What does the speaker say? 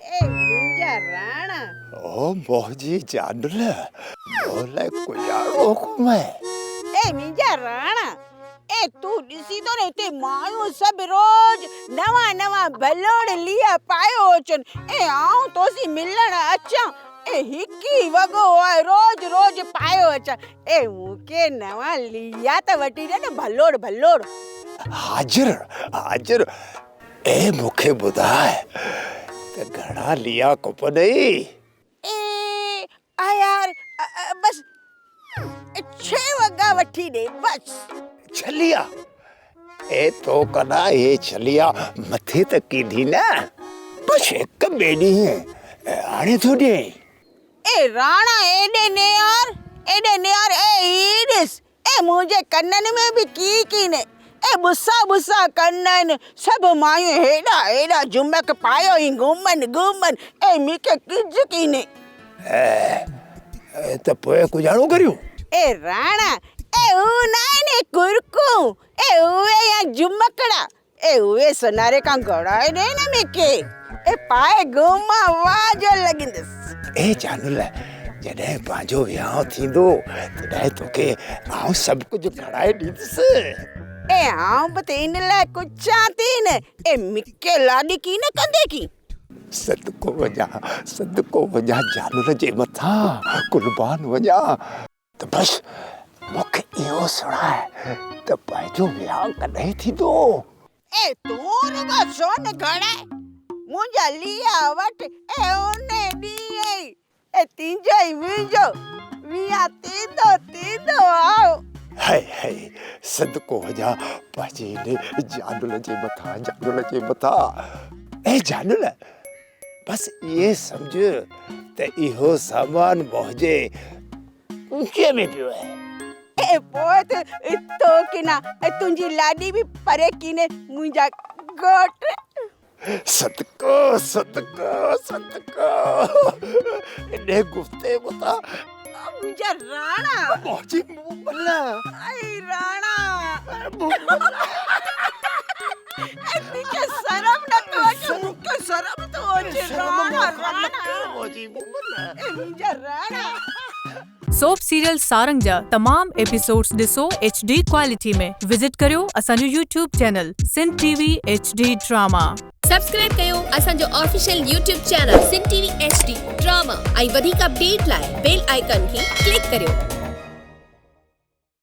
اي منهنجا راڻا. او منهنجي جانل، مون لاء ڪجاڙو حڪم آهي. اي منهنجا راڻا، اي تون ڏسين ٿو نه هتي مايون سڀ روز نوان نوان ڀلوڙ ليئا پايو اچن، اي آئون توسين ملڻ اچان، اي هڪ ئي وڳو آهي روز روز پايو اچان، اي مون کي نوان ليئا ته وٺي ڏي نه ڀلوڙ ڀلوڙ. حاضر حاضر، اي مون کي ٻڌاء ته گهڻا ليئا کپندئي؟ اي آيار بس ڇهه وڳا وٺي ڏي بس. ڇهه ليئا؟ اي تو ڪنا اهي ڇهه ليئا مٿي ته ڪينڌي نه. بس هڪ ٻئي ڏينهن آڻي ٿو ڏيئين. اي راڻا ايڏي نيار ايڏي نيار اي هي ڏس اي منهنجي ڪنن ۾ به ڪي ڪينهي، اي ٻسا ٻسا ڪن آهن، سڀ مايون هيڏا هيڏا جهمڪ پايو ئي گهمن گهمن، اي مون کي ڪجهه ڪينهي. اي ته پوء ڪجهاڻو ڪريون؟ اي راڻا، اي هو ناهن اي ڪرڪون، اي اهي يا جهمڪڙا، اي اهي سوناري کان گهڙائي ڏي نه مون کي، اي پائي گهمان واهه جو لڳندس. اي جانل، جڏهن پنهنجو وهانء ٿيندو، تڏهن توکي آئون سڀ ڪجهه گهڙائي ڏيندس. اي آئون به ته ان لاء ڪڇان ٿي نه، اي مون کي لاڏڪي نه ڪندي ڪي. صدقو وڃان، صدقو وڃان جانل جي مٿان، قربان وڃان. ته بس مون کي اهو سڻاء ته پنهنجو وهانء ڪڏهن ٿيندو؟ اي تون رڳو سون گهڙاء، منهنجا ليئا وٺ، اي انهي ڏينهن ئي اي تنهنجو ۽ منهنجو وهانء ٿيندو ٿيندو آء. هائي هائي صدقو وڃان پنهنجي انهي جانل جي مٿان، جانل جي مٿان. اي جانل! بس ائين سمجهه ته اهو سامان منهنجي ڪوچي ۾ پيو آهي. اي پوء ته تو ڪنا ۽ تنهنجي لاڏي به پري ڪينهي منهنجا گهوٽ. صدقو صدقو صدقو انهي گفتي متان. منهنجا راڻا. منهنجي مومل. اي راڻا. مومل. اي تنهنکي شرم نه ٿو اچي مون کي شرم ٿو اچي راڻا راڻا اي منهنجا راڻا. سوپ سيريل سارنگ جا تمام ايپيسوڊز ڏسو ايڇ ڊي ڪوالٽي ۾ وزٽ ڪريو اسان جو YouTube channel Sindh T V H D drama. Subscribe ڪيو اسان جو official YouTube channel Sindh T V H D drama ۽ وڌيڪ اپڊيٽ لاء بيل آئيڪان کي ڪلڪ ڪريو.